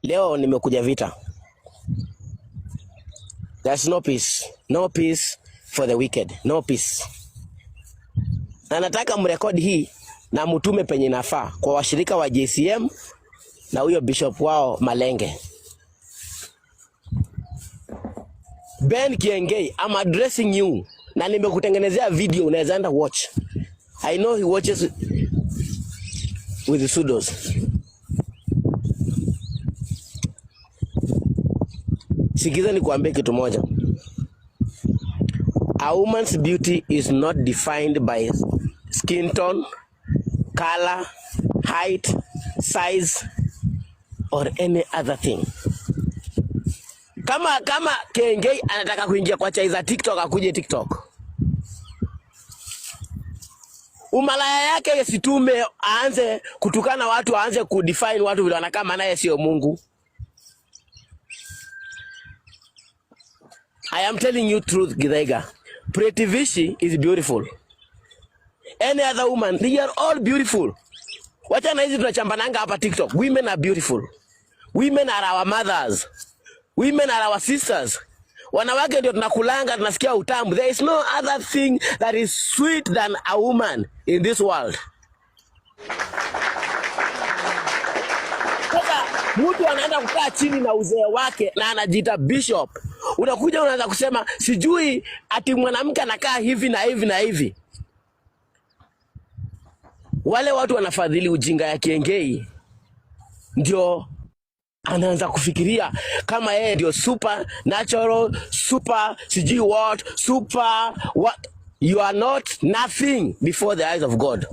Leo nimekuja vita. There's no peace. No peace for the wicked. No peace. Na nataka mrekodi hii na mtume penye nafaa kwa washirika wa JCM na huyo bishop wao Malenge. Ben Kiengei, I'm addressing you. Na nimekutengenezea video unaweza enda watch. I know he watches with the pseudos. Sikiza nikuambie kitu moja. A woman's beauty is not defined by skin tone, color, height, size or any other thing. Kama Kengei anataka kuingia kwa chai za TikTok akuje TikTok. Umalaya yake isitume aanze kutukana watu, aanze kudefine watu vile wanakaa, maana yeye sio Mungu. I am telling you truth, Githaiga. Pretty Vishi is beautiful. Any other woman, they are all beautiful. Wacha na hizi tunachambananga hapa TikTok. Women are beautiful. Women are our mothers. Women are our sisters. Wanawake ndio tunakulanga, tunasikia utamu. There is no other thing that is sweet than a woman in this world. Sasa mtu anaenda kukaa chini na uzee wake na anajiita bishop. Unakuja unaanza kusema sijui ati mwanamke anakaa hivi na hivi na hivi. Wale watu wanafadhili ujinga ya Kiengei, ndio anaanza kufikiria kama yeye ndio super natural, super sijui what, super what. You are not nothing before the eyes of God.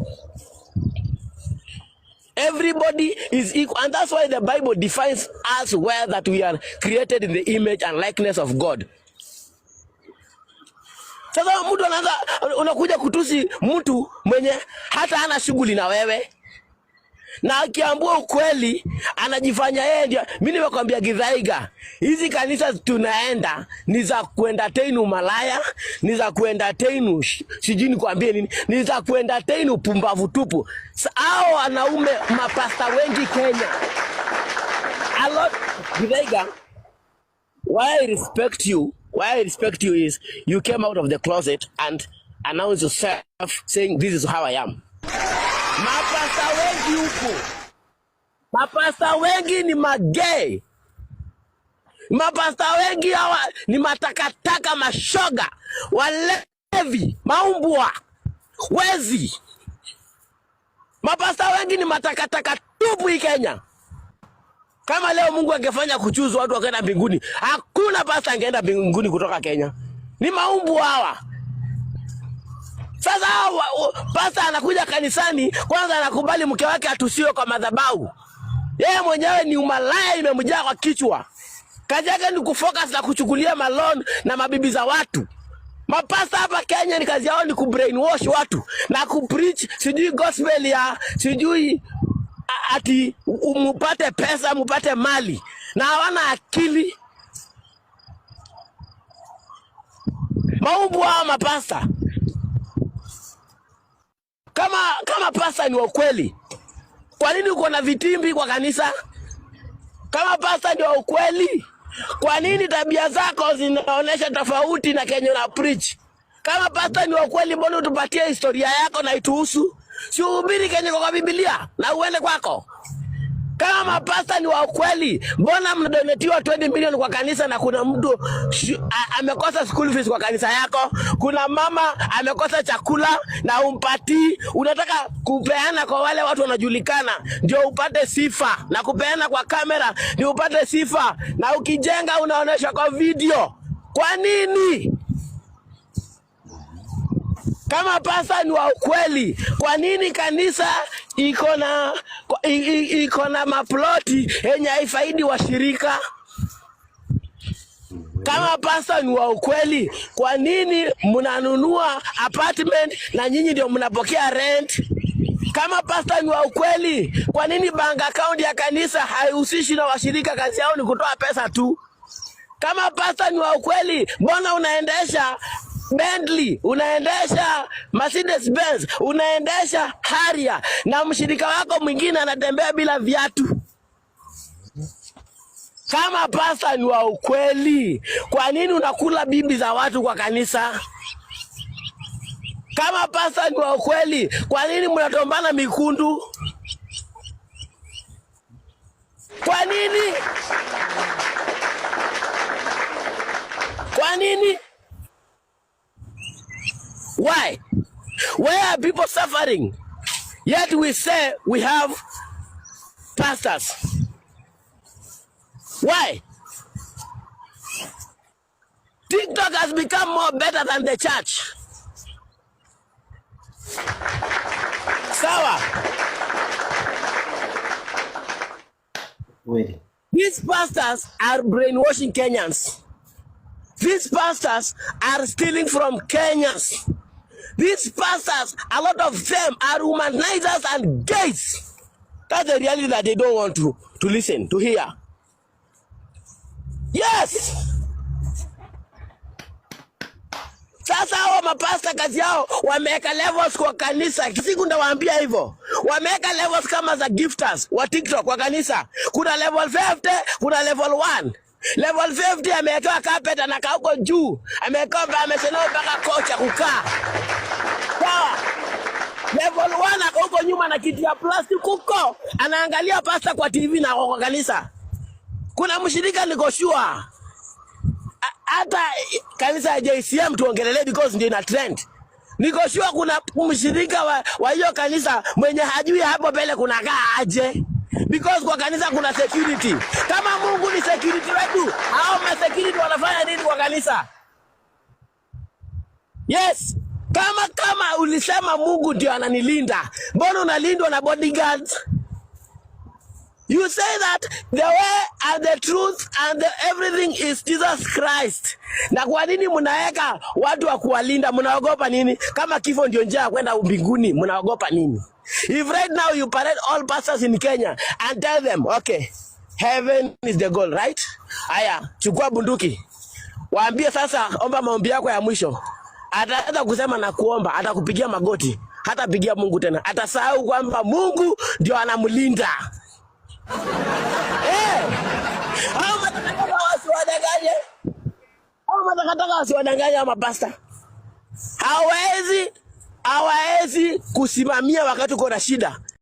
Everybody is equal, and that's why the Bible defines us well that we are created in the image and likeness of God. Sasa mtu anaanza, unakuja kutusi mtu mwenye hata hana shughuli na wewe, na akiambua ukweli anajifanya yeye ndio. Mimi nimekwambia Githaiga, hizi kanisa tunaenda ni za kuentertain umalaya, ni za kuentertain sijui nikwambie nini, ni za kuentertain upumbavu tupu. Hao wanaume mapasta wengi Kenya, a lot. Githaiga, why I respect you, why I respect you is you came out of the closet and announced yourself saying this is how I am. Mapasta wengi huku, mapasta wengi ni magay, mapasta wengi hawa ni matakataka, mashoga, walevi, maumbwa, wezi. Mapasta wengi ni matakataka tupu hii Kenya. Kama leo Mungu angefanya kuchuzu watu wakaenda mbinguni, hakuna pasta angeenda mbinguni kutoka Kenya. Ni maumbwa hawa. Sasa hawa, pasta anakuja kanisani, kwanza anakubali mke wake atusiwe kwa madhabahu. Yeye mwenyewe ni umalaya imemjaa kwa kichwa. Kazi yake ni kufocus na kuchukulia malon na mabibi za watu. Mapasta hapa Kenya ni kazi yao ni kubrainwash watu na kupreach sijui gospel ya sijui ati mupate pesa mupate mali, na hawana akili. Maumbu hawa mapasta. Kama pasta ni wa kweli, kwa nini uko na vitimbi kwa kanisa? Kama pasta ni wa ukweli, kwa nini tabia zako zinaonesha tofauti na kenye una preach? Kama pasta ni wa kweli, mbona utupatie historia yako na ituhusu? Si uhubiri kenye kwa Biblia na uende kwako. Kama mapasta ni wa ukweli, mbona mnadonetiwa 20 million kwa kanisa na kuna mtu amekosa school fees kwa kanisa yako? Kuna mama amekosa chakula na umpatii. Unataka kupeana kwa wale watu wanajulikana ndio upate sifa, na kupeana kwa kamera ndio upate sifa, na ukijenga unaonesha kwa video. Kwa nini? Kama pasta ni wa ukweli, kwa nini kanisa iko na maploti yenye haifaidi washirika? Kama pasta ni wa ukweli, kwa nini mnanunua apartment na nyinyi ndio mnapokea rent? Kama pasta ni wa ukweli, kwa nini bank account ya kanisa haihusishi na washirika? Kazi yao ni kutoa pesa tu. Kama pasta ni wa ukweli, mbona unaendesha Bentley, unaendesha Mercedes Benz, unaendesha Harrier na mshirika wako mwingine anatembea bila viatu? Kama pasta ni wa ukweli, kwa nini unakula bibi za watu kwa kanisa? Kama pasta ni wa ukweli, kwa nini mnatombana mikundu? Kwa nini? Kwa nini? Why? Why are people suffering? Yet we say we have pastors. Why? TikTok has become more better than the church. Sawa. Kweli. These pastors are brainwashing Kenyans. These pastors are stealing from Kenyans. These pastors, a lot of them are womanizers and gays. That's the reality that they don't want to listen, to hear. Yes. Sasa hao mapasta kazi yao wameweka levels kwa kanisa. Siku ndawaambia hivyo. Wameweka levels kama za gifters wa TikTok kwa kanisa. Kuna level 50, kuna level 1. Level 50 amewekewa carpet, anakaa huko juu. Amewekewa, amesema mpaka kocha kukaa. Sawa. Level 1 ako huko nyuma na kiti ya plastic huko. Anaangalia pasta kwa TV na ako kwa kanisa. Kuna mshirika, niko sure hata kanisa ya JCM tuongelelee because ndio ina trend. Niko sure kuna mshirika wa hiyo kanisa mwenye hajui hapo mbele kuna kaa aje. Because kwa kanisa kuna security. Kama Mungu ni security wetu, hao ma security wanafanya nini kwa kanisa? Yes. Kama ulisema Mungu ndio ananilinda, mbona unalindwa na bodyguards? You say that the way and the truth and the everything is Jesus Christ. Na kwa nini mnaweka watu wa kuwalinda? Mnaogopa nini? Kama kifo ndio njia ya kwenda mbinguni, mnaogopa nini? If right now you parade all pastors in Kenya and tell them, "Okay, heaven is the goal, right? Aya, chukua bunduki. Waambie sasa, omba maombi yako ya mwisho." Ataanza kusema na kuomba, atakupigia magoti, hatapigia Mungu tena. Atasahau kwamba Mungu ndio anamlinda. Eh, hao matakataka wasiwadanganye. Hao matakataka wasiwadanganye hao mapasta. Hawawezi kusimamia wakati uko na shida.